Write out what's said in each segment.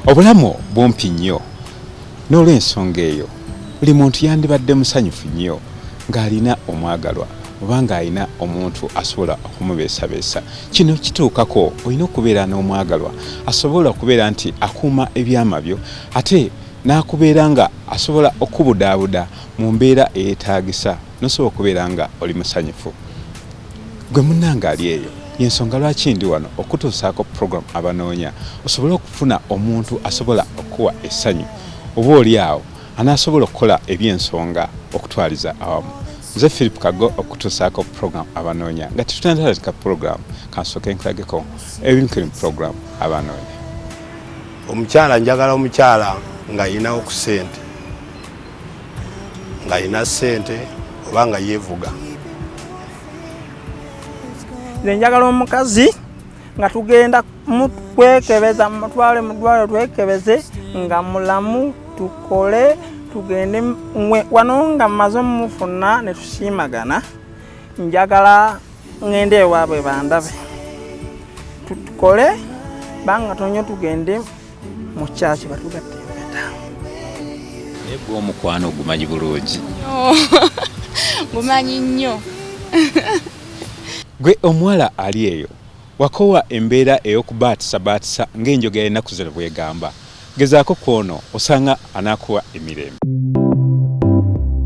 Obulamu bumpi nnyo, n'olw'ensonga eyo buli muntu yandibadde musanyufu nnyo ng'alina omwagalwa oba ng'alina omuntu asobola okumubeesabeesa. Kino kituukako olina okubeera n'omwagalwa asobola okubeera nti akuuma ebyama byo ate n'akubeera nga asobola okubudaabuda mu mbeera eyeetaagisa n'osobola okubeera nga oli musanyufu. Gwe munnange ali eyo, y'ensonga lwaki ndi wano okutuusaako program Abanoonya osobole okufuna omuntu asobola okukuwa essanyu oba oli awo anaasobola okukola eby'ensonga okutwaliza awamu. Nze Philip Kaggo okutuusaako program Abanoonya. Nga tetunatandika program, kansooke nkulageko ebimu kiri mu program Abanoonya. Omukyala njagala omukyala ng'alinawo ku ssente, ng'alina ssente oba nga yeevuga. Nze njagala omukazi nga tugenda kwekebeza, mutwale mu ddwaliro twekebeze nga mulamu, tukole tugende wano nga mmaze omufuna ne tusiimagana. Njagala ŋŋende ewaabwe bandabe tukole banga tonyo tugende mu kyaki batugatte empeta. Naye gwe omukwano ogumanyi bulungi? Ngumanyi nnyo. Gwe omuwala ali eyo, wakoowa embeera ey'okubaatisabaatisa ng'enjogera y'ennaku zino bw'egamba? Gezaako ku ono osanga anaakuwa emirembe.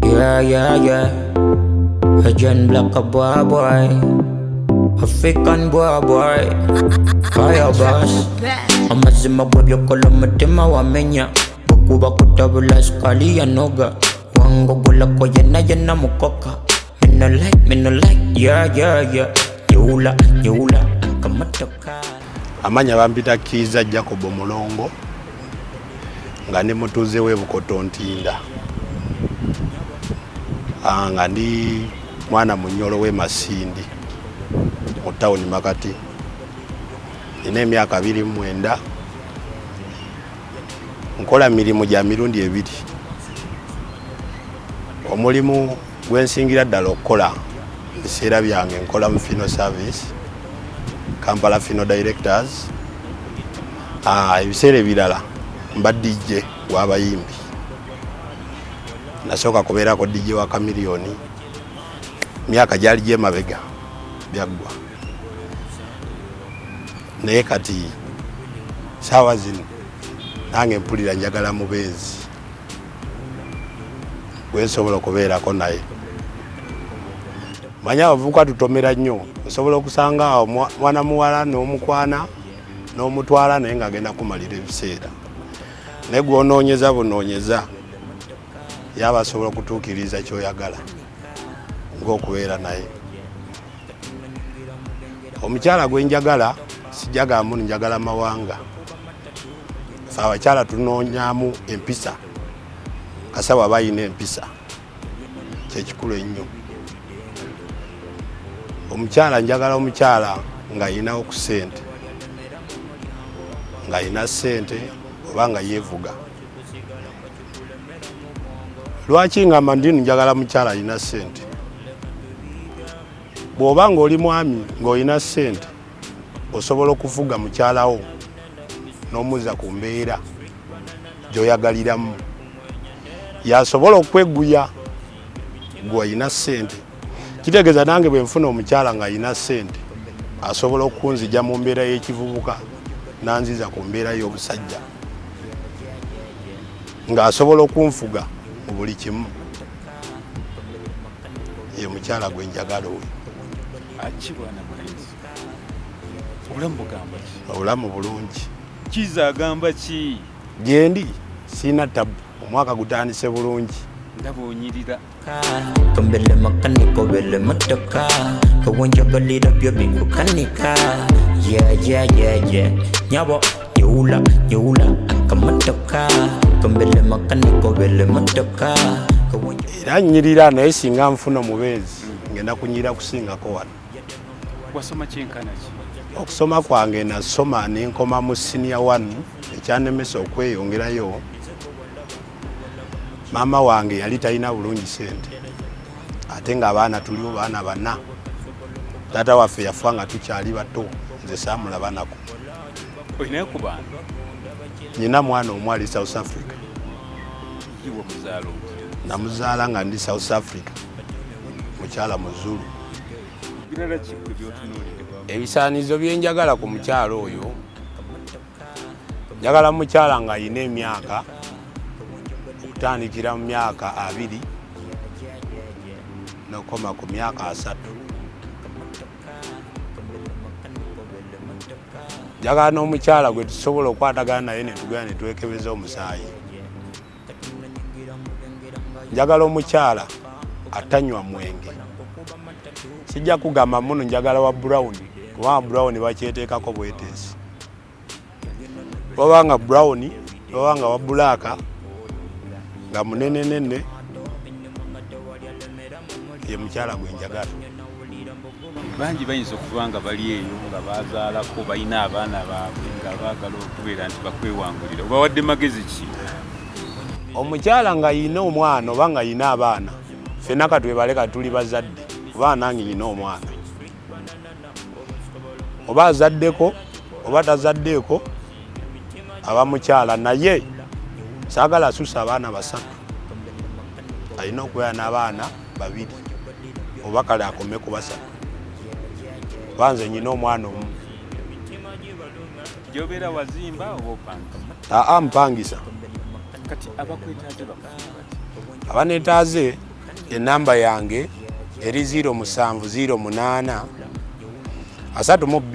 Yeah. A John Black a boy boy. African boy boy. Fire boss. Amazima gwebyokola omutima wamenya. Bwekuba kutabula sukali yanoga. Wangogolako yenna yenna mukoka. Me no like, me no like, yeah. Nyula, nyula, akamotoka. Amanya bampita Kiiza Jacob Mulongo nga ndi mutuuze w'e Bukoto Ntinda. Nga ndi mwana munyolo w'e Masindi mu tawuni Makati. Nina emyaka 29. Nkola mirimu gya mirundi ebiri. Omulimu gwe nsingira ddala okukola ebiseera byange nkola mu Funeral Service, Kampala Funeral Directors. Ebiseera ebirala mba DJ w'abayimbi. Nasooka kubeerako DJ wa Chameleone myaka gyali gy'emabega byaggwa, naye kati saawa zino nange mpulira njagala mubeezi gwe nsobola okubeerako naye. Manyi abavubuka tutomera nnyo, osobola okusanga awo mwana muwala n'omukwana n'omutwala naye ng'agenda kumalira ebiseera, naye gw'onoonyeza bunoonyeza yaba asobola okutuukiriza ky'oyagala ng'okubeera naye. Omukyala gwe njagala sijagala munu, njagala mawanga. Ffe abakyala tunoonyamu empisa, kasawo aba ayina empisa kyekikulu ennyo. Omukyala njagala omukyala ng'ayinawo ku ssente, ng'ayina ssente oba nga yeevuga. Lwaki ngamba ndi njagala mukyala alina ssente? Bw'oba ng'oli mwami ng'olina ssente osobola okuvuga mukyalawo n'omuzza ku mbeera gy'oyagaliramu, yasobola okweguya gwe olina ssente. Kitegeeza nange bwe nfuna omukyala ng'alina ssente asobola okunzija mu mbeera y'ekivubuka n'anziza ku mbeera y'obusajja, ng'asobola okunfuga mu buli kimu. Ye mukyala gwe njagala oyo. Obulamu bugamba ki? Obulamu bulungi. Kiiza agamba ki? Gyendi sirina tabu, omwaka gutandise bulungi. Ndaba onyirira. Kambele makaniko bele motoka. Kawenjagalira byo bikukanika. Yeah. Nyabo, nyula, nyula, akamotoka. Kambele makaniko bele motoka. Era nnyirira naye singa nfuna omubeezi ngenda kunyirira kusingako wano. Wasoma kyenkana ki? Okusoma kwange nasoma ne nkoma mu senior 1, ekyanemesa okweyongerayo. Maama wange yali talina bulungi ssente, ate ng'abaana tuliwo baana bana. Taata waffe yafa nga tukyali bato, nze saamulaba nako. Olinayo ku baana? Nyina mwana omu ali South Africa. Namuzaala nga ndi South Africa, mukyala Muzulu. Ebisaanizo bye njagala ku mukyala oyo, njagala mukyala ng'alina emyaka okutandikira mu myaka 20 n'okukoma ku myaka 30. Njagala n'omukyala gwe tusobola okukwatagana naye ne tugenda ne twekebeza omusaayi. Njagala omukyala atanywa mwenge. Sijja kugamba muno njagala wa brown, kubanga brown bakyeteekako bweteesi. Bw'aba nga brown, bw'aba nga wa black, nga munenenene, ye mukyala gwe njagala. Bangi bayinza okuba nga bali eyo nga bazaalako, balina abaana baabwe nga baagala okubeera nti bakwewangulira. Obawadde magezi ki? Omukyala nga yina omwana oba nga yina abaana, ffenna katwebale kati tuli bazadde, oba nange nyina omwana, oba azaddeko oba tazaddeeko, aba mukyala, naye saagala asusa abaana 3, alina okubeera n'abaana 2 oba kale akome ku 3, oba nze nyina omwana omu. Gy'obeera wazimba oba opangisa? Aa, mpangisa. Kati abakwetaaze bakufuna bati? Abaneetaaze, enamba yange eri 0708 32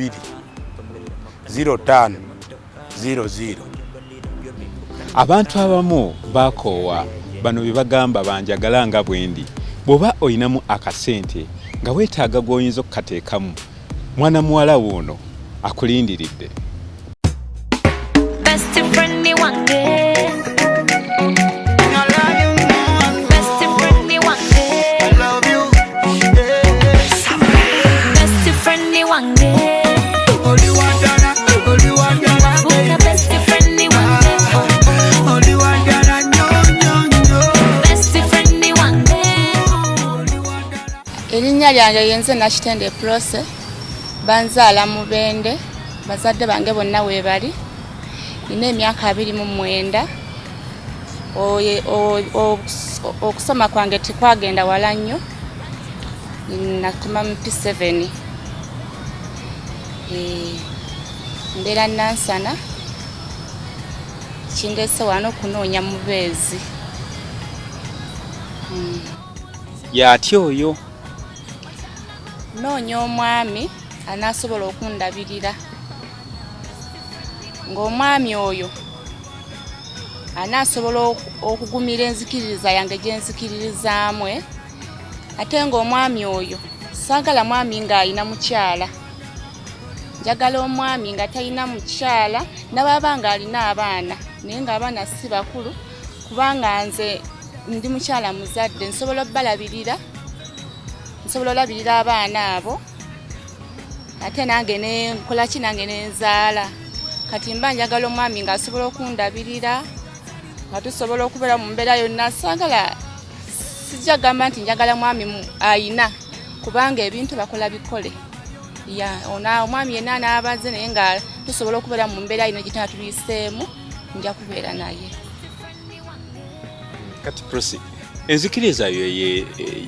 05 00. Abantu abamu bakoowa bano bye bagamba banjagala nga bwendi. Bw'oba olinamu akasente nga weetaaga gw'oyinza okukateekamu, mwana muwala wuuno akulindiridde. Best friend wange. Best friend wange. Best friend wange. Wafuuka best friend wange. Oh, oh. Best friend wange. Erinnya lyange yenze Nakitende Prose, banzaala Mubende, bazadde bange bonna weebali. Nina emyaka 29. Okusoma kwange tekwagenda wala nnyo, nakoma mu P7. Mbeera Nansana, kindeese wano kunoonya mubeezi. Y'atya oyo? Noonya omwami anaasobola okundabirira, ng'omwami oyo anaasobola okugumira enzikiririza yange gye nzikiririzaamu, ate ng'omwami oyo saagala mwami ng'alina mukyala, njagala omwami nga talina mukyala, nababa ng'alina abaana naye ng'abaana si bakulu, kubanga nze ndi mukyala muzadde, nsobola obbalabirira, nsobola olabirira abaana abo, ate nange nenkola ki, nange nenzaala. Kati mba njagala omwami ng'asobola okundabirira, nga tusobola okubeera mu mbeera yonna. Saagala, sijja gamba nti njagala mwami ayina, kubanga ebintu bakola bikole. Ya ona omwami yenna anaabaze, naye nga tusobola okubeera mu mbeera yino gye tuyiseemu, nja kubeera naye. Kati Prossy, enzikiriza yo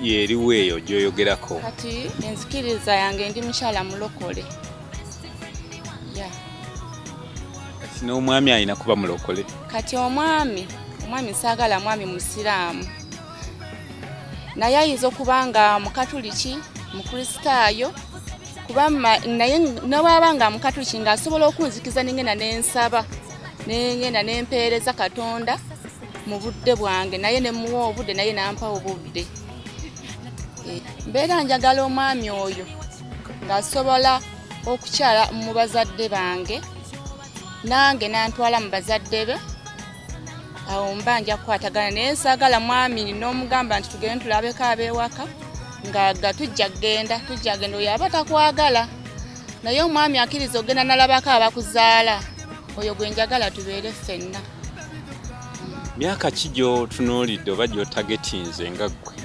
yeriwo eyo gy'oyogerako? Kati enzikiriza yange, ndi mukyala mulokole. Ya. Kati n'omwami alina kuba mulokole? Kati omwami saagala mwami musiraamu, naye ayinza okuba nga mukatuliki, mukristaayo, kuba naye newaba nga mukatuliki ng'asobola okunzikiza nengenda nensaba, nengenda nempeereza Katonda mu budde bwange, naye nemuwa obudde, naye nampa obudde. Mbeera njagala omwami oyo ng'asobola okukyala mu bazadde bange, nange nantwala mu bazadde be, awo mba nja kukwatagana naye. Saagala mwami n'omugamba nti tugende tulabeko ab'ewaka, nga tujja kugenda, tujja kugenda, oyo aba takwagala. Naye omwami akkiriza ogenda nalabako abakuzaala, oyo gwe njagala tubeere ffenna. Myaka ki gy'otunuulidde oba gy'otagetinze nga ggwe?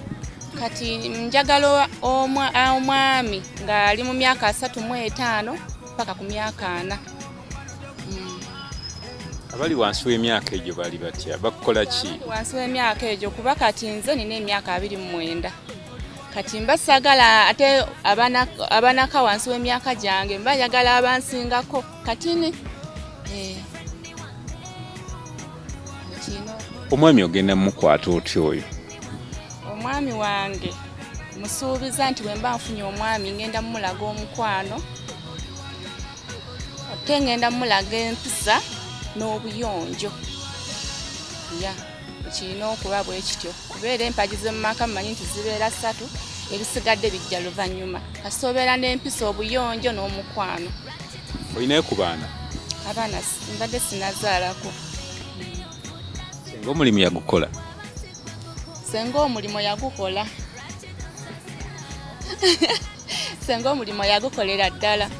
Kati njagala omwami ng'ali mu myaka 35 paka ku myaka 40. Abali wansi w'emyaka egyo bali batya, bakukola ki? Wansi w'emyaka egyo, kuba kati nze nina emyaka 29, kati mba sagala ate abanaka wansi w'emyaka gyange, mba njagala abansingako katini. Kino. Omwami ogenda mukwata otya oyo? Omwami wange musuubiza nti bwe mba nfunye omwami, ngenda mumulaga omukwano, ate ngenda mulaga empisa n'obuyonjo. Ya, kirina okuba bwe kityo, kubeera empagi z'omu maka mmanyi nti zibeera ssatu, ebisigadde bijja luvannyuma, kasita obeera n'empisa, obuyonjo n'omukwano. Olinayo ku baana? Abaana mbadde sinazaalako. Senga omulimu yagukola? Senga omulimu yagukola, senga omulimu yagukolera ddala,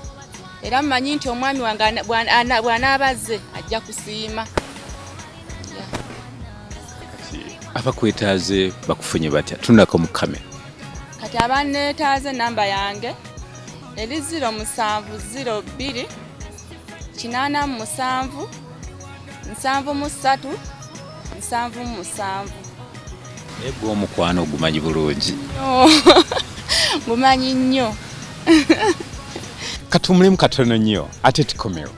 era mmanyi nti omwami wange bw'anaaba azze ajja kusiima. Kati abakwetaaze bakufunye batya? Tunako mu kamera. Kati abaneetaaze, namba yange eri 0702 87 73 77. Naye gwe omukwano ogumanyi bulungi? Ngumanyi nnyo. Katumulemu katono nnyo ate tukomewo.